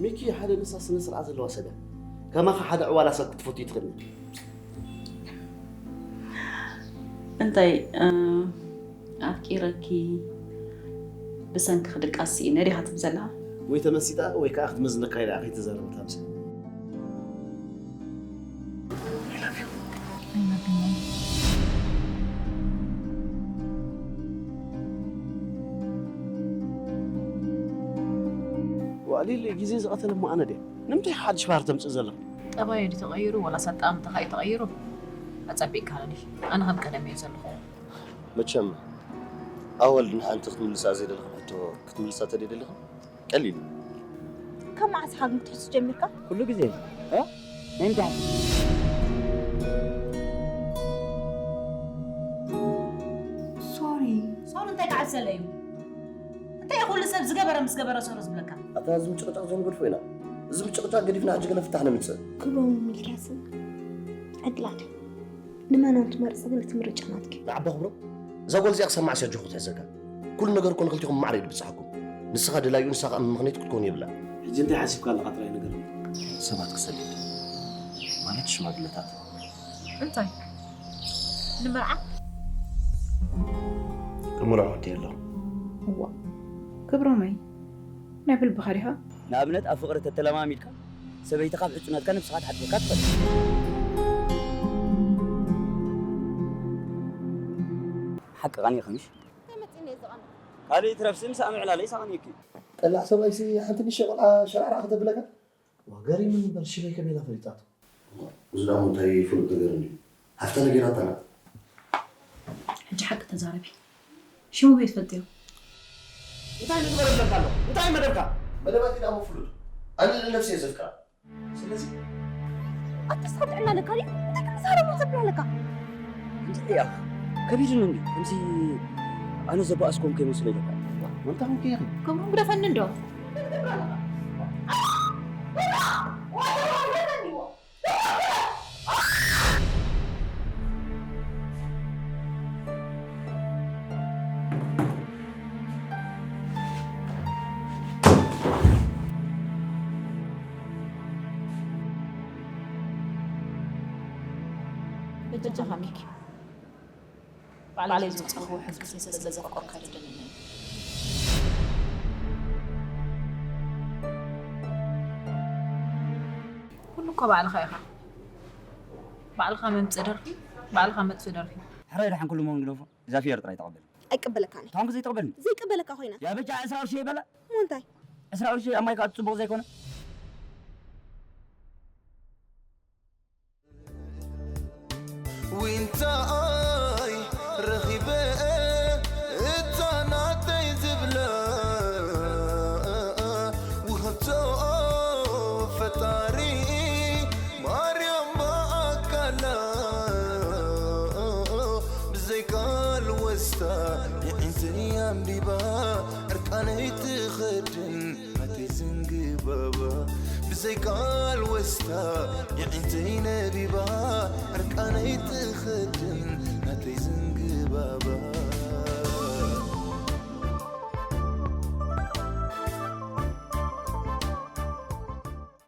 ሚኪ ሓደ ንሳ ስነ ስርዓት ዘለዋ ሰብ እያ። ከማኻ ሓደ ዕዋላ ሰብ ክትፈቱ ይትኽእል። እንታይ ኣፍቂረኪ ብሰንኪ ክድቃስ ስኢነ ዲኻ ትብል ዘለኻ? ወይ ተመሲጣ ወይ ከዓ ክትመዝነካ ኢላ እያ ከይተዛረበት ሃምሳ። ዋዕሊል ግዜ ዝቐተለ እሞ ኣነ ድየ? ንምንታይ ሓድሽ ባህሪ ተምፅእ ዘለኻ? ጠባዩ ድዩ ተቐይሩ ወላስ ኣጠማምታኻ እዩ ተቐይሩ? ኣጸቢቕካ ኣለዲ። ኣነ ከም ቀደም እየ ዘለኹ። መቸም ኣወል ንሓንቲ ክትምልሳ ዘይደለኽን ሕቶ ክትምልሳ ተደይ ደለኽን ቀሊል እዩ። ካብ መዓስ ኢኻ ግን ክትሕሱ ጀሚርካ? ኩሉ ግዜ እ? ናይ ምንታይ ሕቶ? ሶሪ። ሶሪ እንታይ ክዓብሰለ እዩ? እንታይ እዩ ኩሉ ሰብ ዝገበረ ምስ ገበረ ሶሪ ዝብለካ? ኣታ እዚ ምጭቕጫቕ ዘይንገድፎ ኢና። እዚ ምጭቕጫቕ ገዲፍና ሕጂ ገለ ፍታሕ ነምጽእ። ክብሮምን ሚልክያስን ዕድላት እዮም። ንመን ትመርጽ ግን እቲ ምርጫ ናትኪ። ንዓባ ክብሮ እዛ ጓል እዚኣ ክሰማዕሲ ኣጆኹ ክትሕዘካ። ኩሉ ነገር እኮ ንክልቲኹም ማዕረ እዩ ድብጽሓኩም። ንስኻ ደላይኡ ንሳ ከኣ መመኽነይቱ ክትከውን የብላን። ሕጂ እንታይ ሓሲብካ ኣለኻ ጥራይ ንገረኒ። ሰባት ክሰድድ ማለት ሽማግለታት። እንታይ ንመርዓ ክምርዖ ወዲ ኣለኹ። እዋ ክብሮመይ ናይ ብልብኻ ዲኻ? ንኣብነት ኣብ ፍቕሪ ተተለማሚድካ ሰበይትኻ ኣብ ዕጹነትካ ነብስኻ ትሓትወካ ትኽእል። ሓቂ ቃኒ ኸምሽ ካልእ ይትረፍ ስም ሳዕ ምዕላለይ ሳቕኒኪ። ጠላዕ ሰብኣይሲ ሓንቲ ንእሽተይ ቆልዓ ሸራዕራዕ ከተብለካ? ዋ ገሪሙኒ እምበር ሽመይ ከመይ ኢላ ፈሊጣቶ? እዚ ደኣ እሞ እንታይ ፍሉጥ ነገር እንድዩ? ሃፍታ ነጊራታ ናት። ሕጂ ሓቂ ተዛረቢ። ሽሙ በይ ትፈልጥዮ? እንታይ ንግበር ኣለካ ኣሎ? እንታይ መደብካ? መደባተይ ደኣ እሞ ፍሉጥ። ኣነ ልዕሊ ነብሰይ እየ ዘፍቅራ። ስለዚ ኣተስፋ ጥዕና ኣለካ ድዩ? እንታይ ክትዛረብ ነው ዘብላ ኣለካ? እንድዒ ኣፍ ከቢድኒ እንድዩ ከምዚ ኣነ ዘባእስኩም ከይመስሎ ኢለካ። ኣንታ ኮንከ ኢኺ። ከምኡ ግደፈኒ እንዶ። በጃኻ ሚኪ ባዕለይ ዝወፃእኽዎ ሕጊ ስለ ዘፍቀርካ ደደነኒ ኩሉ እኮ ባዕልኻ ኢኻ ባዕልኻ መምፅእ ደርፊ ባዕልኻ መጥፍእ ደርፊ ሕራይ ደሓን ኩሉ መሆን ግደፎ እዛ ፍየር ጥራይ ተቐበል ኣይቅበለካን እየ። ታንክ ዘይተቕበልኒ? ዘይቅበለካ ኮይነ። ያ በጃ ዕስራ ቅርሺ ይበላ። እሞ እንታይ? ዕስራ ቅርሺ ኣብ ማይ ከዓ ጽቡቕ ዘይኮነ። ዊንታኣይ ረኺበ እታ ናተይ ዝብላ ውሃብቶ ፈጣሪ ማርያም ብኣካላ ብዘይ ቃል ወስታ የዒንተይ ኣንቢባ ዕርቃነይ ትኸድን ናተይ ዝንግባባ ብዘይ ቃል ወስታ የዒንተይ ነቢባ ዕርቃነይ ትኸድን